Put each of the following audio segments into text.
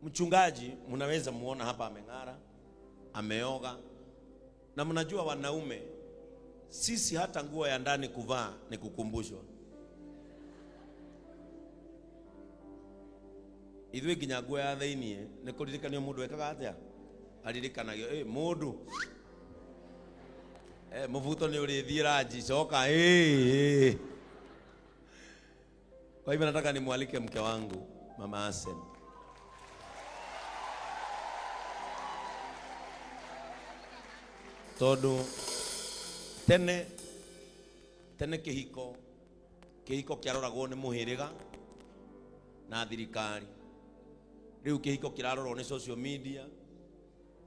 Mchungaji mnaweza muona hapa ameng'ara, ameoga, na mnajua wanaume sisi hata nguo ya ndani kuvaa ni kukumbushwa. Ithuĩ nginya nguo ya thĩiniĩ nĩ kũririkanio mũndũ ekaga atĩa, aririkanagio ĩ mũndũ mũbuto nĩ ũrĩthiĩ ranji coka ĩ. Kwa hivyo nataka nimwalike mke wangu Mama Asen. Tondu tene tene kĩhiko kĩhiko kĩaroragwo nĩ mũhĩrĩga na thirikari. Rĩu kĩhiko kĩrarorwo nĩ social media,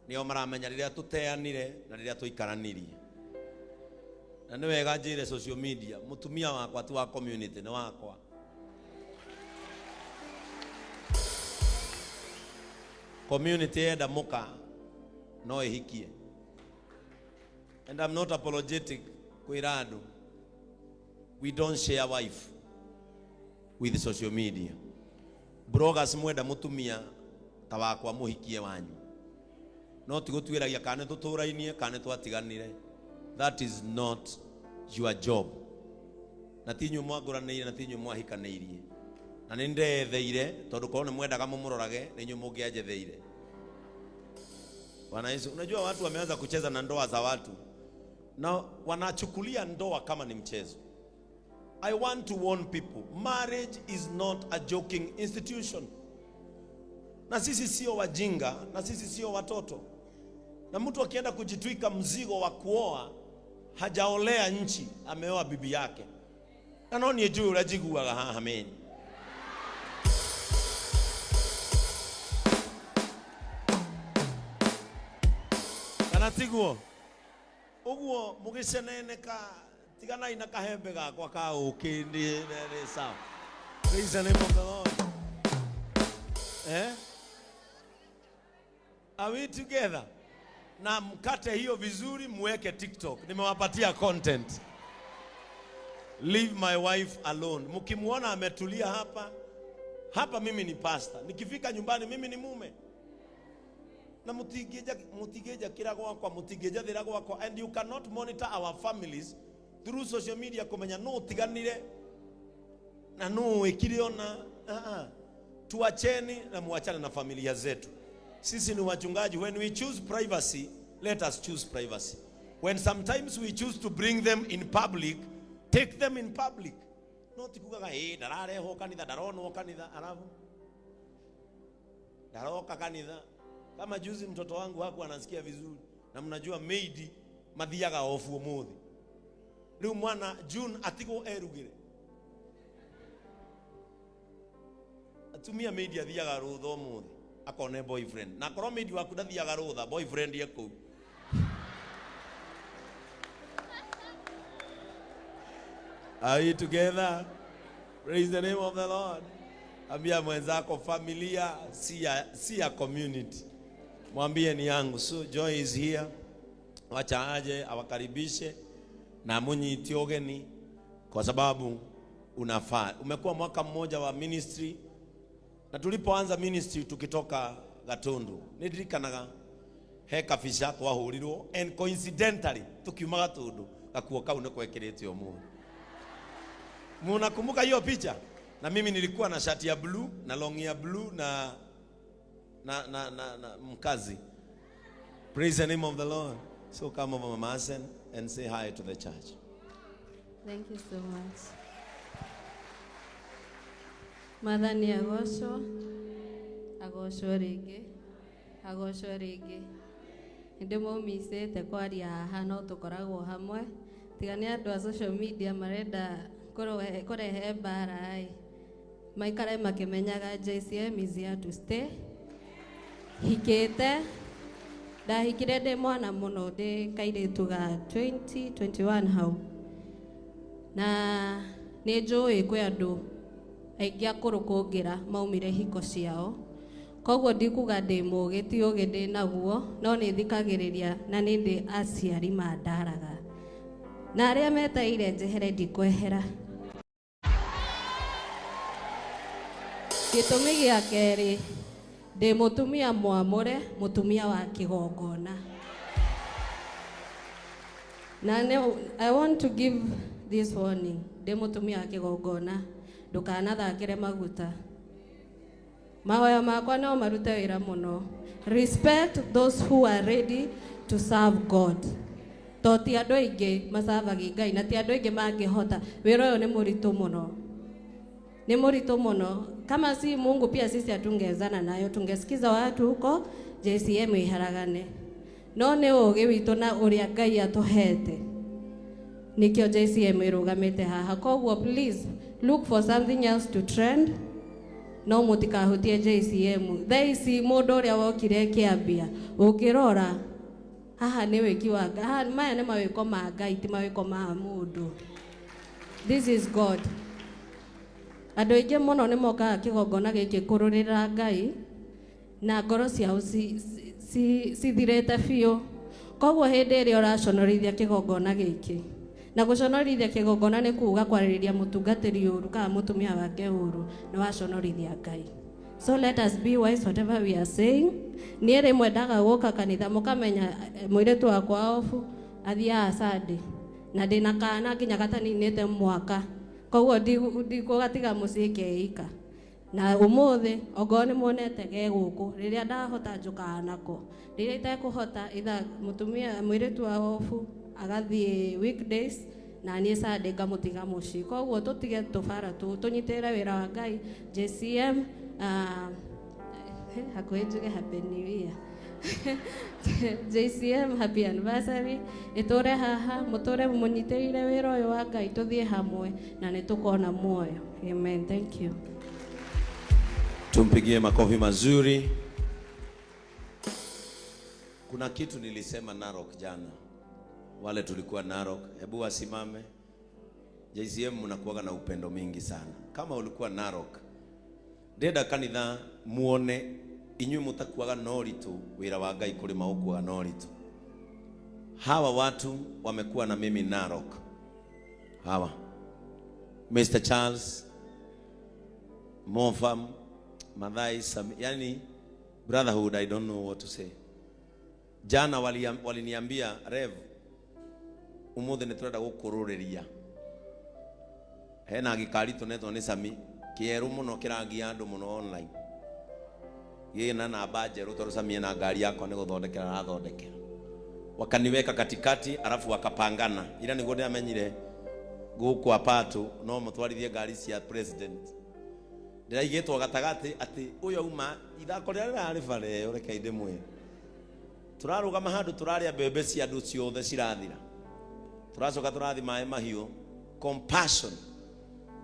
nĩo maramenya rĩrĩa tũteanire na rĩrĩa tũikaranirie. Na nĩ wega njĩre social media, mũtumia wakwa ti wa community, nĩ wakwa. Community yenda mũka no ĩhikie. And I'm not apologetic kwĩra andũ, we don't share wife with social media. Bloggers mwenda mũtumia ta wakwa mũhikie wanyu, no ti gũtuĩragia kana nĩ tũtũrainie kana nĩ twatiganire. That is not your job. Na ti inyuĩ mwangũranĩire na ti inyuĩ mwahikanĩirie, na nĩ ndeetheire tondũ korwo nĩ mwendaga mũmũrorage nĩ inyuĩ mũngĩanjetheire. Bwana Yesu, unajua watu wameanza kucheza na ndoa za watu na wanachukulia ndoa kama ni mchezo. I want to warn people, marriage is not a joking institution. Na sisi sio wajinga, na sisi sio watoto. Na mtu akienda kujitwika mzigo wa kuoa, hajaolea nchi, ameoa bibi yake. Na no niĩ njũĩ ũrĩa njiguaga haha meni. Kana tiguo? Ũguo mũgĩceneneka, tiganai na kahembe gakwa ka ũkĩ nĩ sawa. Praise the name of the Lord. Eh? Are we together? Na mkate hiyo vizuri, muweke TikTok. Nimewapatia content. Leave my wife alone. Mkimuona ametulia hapa, hapa mimi ni pastor. Nikifika nyumbani mimi ni mume. Na mutingĩnja kĩra gwakwa, mutingĩnjathĩra gwakwa. And you cannot monitor our families through social media kũmenya nũ ũtiganire na nũ wĩkire ona. Tuacheni na muachane na familia zetu. Sisi ni wachungaji. When we choose privacy, let us choose privacy. When sometimes we choose to bring them in public, take them in public. No ti kugaga, hey, ndararehwo kanitha, ndaronwo kanitha, alafu ndaroka kanitha. Kama juzi mtoto wangu hakuwa anasikia vizuri, na mnajua maid mathiaga ofu umuthi. Riu mwana June atigwo erugire. Atumia maid athiaga rutha umuthi akone boyfriend. Na akorwo maid waku ndathiaga rutha, boyfriend e kũu. Are we together? Praise the name of the Lord. Ambia mwenzako familia si ya community. Mwambie ni yangu. So Joy is here. Wacha aje awakaribishe na munyite ugeni kwa sababu unafaa. Umekuwa mwaka mmoja wa ministry, na tulipoanza ministry tukitoka Gatundu ndirikanaga he kabica twahurirwo, and coincidentally tukiuma Gatundu gakuo kau nĩ kwekĩrĩte ũmũthĩ. Munakumbuka hiyo picha? Na mimi nilikuwa na shati ya blue na long ya blue na mkazi. Praise the name of the Lord. So come over, Mama Asen, and say hi to the church. Thank you so much. Mwathani agocwo, agocwo rĩngĩ, agocwo rĩngĩ. Nĩndĩmũmicĩte kwaria haha no tũkoragwo hamwe. Tiga nĩ andũ a social media marenda kũrehe mbara ĩ. Maikare makĩmenyaga JCM is here to stay. Hikĩte, ndahikire ndĩ mwana mũno, ndĩ kairĩtu ga 2021 hau. Na nĩ njũĩ kwĩ andũ aingĩ akũrũ kũngĩra maumire hiko ciao. Koguo ndikuga ndĩ mũgĩ, ti ũgĩ ndĩ naguo, no nĩ thikagĩrĩria na nĩ ndĩ aciari mandaraga. Na arĩa metereire njehere ndikwehera. Gĩtũmi gĩa kerĩ, Ndĩ mũtumia mwamũre, mũtumia wa kĩgongona. Na I want to give this warning. Ndĩ mũtumia wa kĩgongona, ndũkanathakĩre maguta. Mahoya makwa no marute wĩra mũno. Respect those who are ready to serve God. To ti andũ aingĩ macavagia Ngai na ti andũ aingĩ mangĩhota. Wĩra ũyũ nĩ mũritũ mũno. Ni mũritũ mũno. Kama si Mungu pia sisi hatungewezana nayo, tungesikiza watu huko JCM iharagane. No nĩ ũũgĩ witũ na ũrĩa Ngai atũhete nikio JCM ĩrũgamĩte haha. Koguo please look for something else to trend, no mũtikahutie JCM. Thaa ici mũndũ ũrĩa wokire kĩambia ũngĩrora haha nĩ wĩki wa Ngai. Haha maya nĩ mawĩko ma Ngai, ti mawĩko ma mũndũ. This is God. Andũ aingĩ mũno nĩ mokaga kĩgongona gĩkĩ kũrũrĩra Ngai na ngoro ciao cithirĩte biũ. Koguo hĩndĩ ĩrĩa ũraconorithia kĩgongona gĩkĩ, na gũconorithia kĩgongona nĩ kuga kwarĩrĩria mũtungatĩri ũru kana mũtumia wake ũru, nĩ waconorithia Ngai. So let us be wise whatever we are saying. Niĩ rĩmwe ndaga gũka kanitha mũkamenya mũirĩtu wakwa obu athiaga Sunday na ndĩna kana nginya gataninĩte mwaka, koguo ndikũgatiga mũciĩ keika. Na ũmũthĩ ongorwo nĩ muonete ge gũkũ, rĩrĩa ndahota njũkaga nako, rĩrĩa itekũhota itha mũtumia mũirĩtu wa obu agathiĩ weekdays na niĩ Sunday ngamũtiga mũciĩ. Koguo tũtige tũbara tũnyitĩrĩre wĩra wa Ngai. JCM, hakuhĩ njuge happy new year. JCM, happy anniversary. Ĩtũre haha, mũtũre mũnyitĩrĩire wĩra ũyũ wa Ngai, tũthiĩ hamwe na nĩ tũkona muoyo. Amen. Thank you. Tumpigie makofi mazuri. Kuna kitu nilisema Narok jana. Wale tulikuwa Narok, hebu wasimame. JCM mnakuwaga na upendo mingi sana. Kama ulikuwa Narok, ndenda kanitha muone inyuĩ mutakuaga na ũritũ, wĩra wa Ngai kũrĩ maũkuaga na ũritũ. Hawa watu wamekuwa na mimi Narok. Hawa Mr. Charles, Mofam, Mathai, Sami, yani brotherhood, I don't know what to say. Jana waliniambia, Rev, umuthi nĩ tũrenda gũkũrũrĩria. Hena gĩkari tũnetwo nĩ Sami, kĩerũ mũno, kĩrangia andũ mũno online. Gĩna namba njerũ tondũ Sami ena ngari yakwa nĩ gũthondekera arathondekera. Wakaniweka katikati alafu wakapangana. Ila nĩguo ndĩramenyire gũkũ Apatu no mũtwarithie ngari cia president. Ndĩraigĩtwo gatagatĩ atĩ ũyũ auma ithako rĩrĩa rĩrarĩ bara ĩyo, reke ndĩmwĩre. Tũrarũgama handũ tũrarĩa mbembe cia andũ ciothe cirathira. Tũracoka tũrathi maĩ mahiũ. Compassion.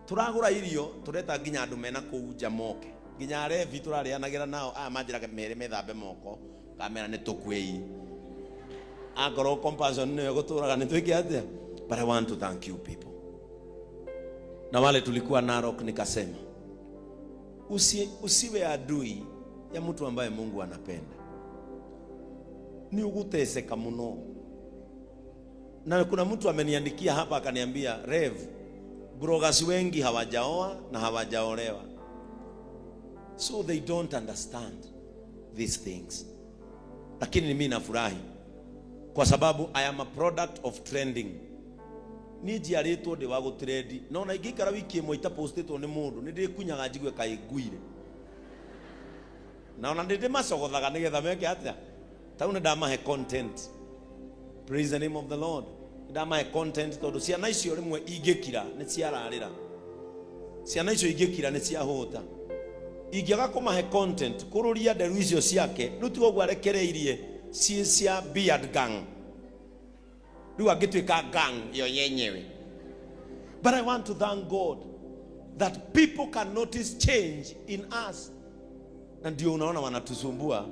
Tũragũra irio tũreta nginya andũ mena kũu nja moke. Nginya arebi tũrarĩanagĩra nao, aya manjĩraga mere methambe moko, ngamera nĩ tũkuei. Akorwo compassion nĩyo gũtũraga nĩ twĩke atĩa? But I want to thank you people. Na wale tulikuwa Narok nikasema, usiwe adui ya mtu ambaye Mungu anapenda. Ni uguteseka muno. Na kuna mtu ameniandikia hapa akaniambia, Rev, bloggers wengi hawajaoa na hawajaolewa. So they don't understand these things. Lakini mimi nafurahi kwa sababu I am a product of trending. Niĩ njiarĩtwo ndĩ wa gũtrendi. No na ingĩikara wiki ĩmwe itapostĩtwo nĩ mũndũ, nĩ ndĩkunyaga njigue kaĩ nguire. Na ona nĩ ndĩmacogothaga nĩgetha meke atĩa? Tau nĩ ndamahe content. Praise the name of the Lord. Nĩ ndamahe content tondũ ciana icio rĩmwe ingĩkira nĩ ciararĩra. Ciana icio ingĩkira nĩ ciahũta. Ingĩaga kũmahe content, kũrũria nderu icio ciake, rĩu tiga ũguo arekereirie ciĩ cia beard gang. Rĩu angĩtuĩka gang yo yenyewe. But I want to thank God that people can notice change in us. Na ndio unaona wanatusumbua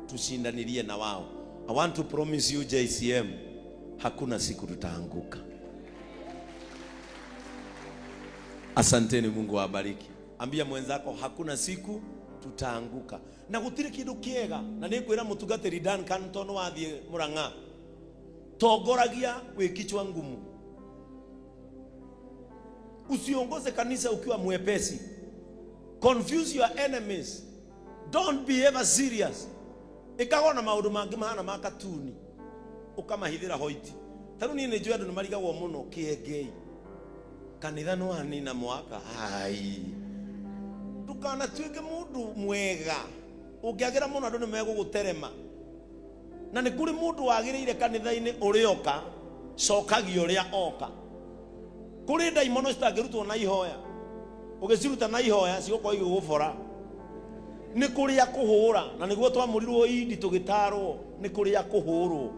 tushindanilie na wao. I want to promise you JCM, hakuna siku tutaanguka. Asanteni, Mungu awabariki. Ambia mwenzako hakuna siku tutaanguka. Na gutire kindu kiega na nikwira mutungatiri Duncan tondu wathie Murang'a, tongoragia wi kichwa ngumu. Usiongoze kanisa ukiwa mwepesi. Confuse your enemies. Don't be ever serious. Ĩkagwo na maũndũ mangĩ mahana ma katuni ũkamahithĩra hoiti. Ta rĩu niĩ nĩ njũĩ andũ nĩ marigagwo mũno kĩengei. Kanitha nĩ wanina mwaka. Ai. Ndũkanatuĩke mũndũ mwega. Ũngĩagĩra mũno andũ nĩ megũgũterema. Na nĩ kũrĩ mũndũ wagĩrĩire kanitha-inĩ ũrĩoka, cokagia ũrĩa oka. Kũrĩ ndaimono citangĩrutwo na ihoya. Ũgĩciruta na ihoya cigũkorwo igĩgũbora. Nĩ kũrĩa kũhũra, na nĩguo twamũrirwo indi tũgĩtarwo nĩ kũrĩa kũhũrwo.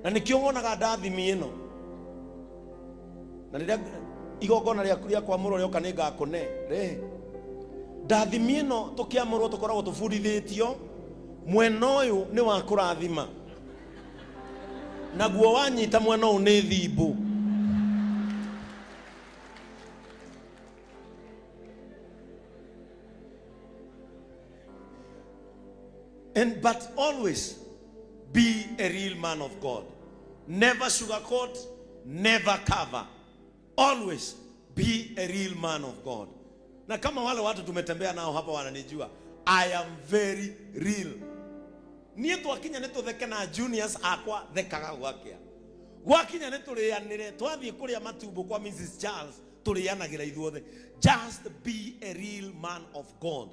Na nĩkĩo wonaga ndathimi ĩno. Na rĩrĩa igongona rĩaku rĩa kwamũrwo rĩoka nĩ ngakũne. Rehe. Ndathimi ĩno tũkĩamũrwo tũkoragwo tũbundithĩtio mwena ũyũ nĩ wa kũrathima. Naguo wanyita mwena ũyũ nĩ thimbũ. And but always be a real man of God. Never sugarcoat, never cover. Always be a real man of God. Na kama wale watu tumetembea nao hapa wananijua, I am very real. Niĩ twakinya nĩ tũtheke na juniors akwa thekaga gwakia. Gwakinya nĩ tũrĩanĩre, twathiĩ kũrĩa matumbo kwa Mrs. Charles, tũrĩanagĩra ithuothe. Just be a real man of God.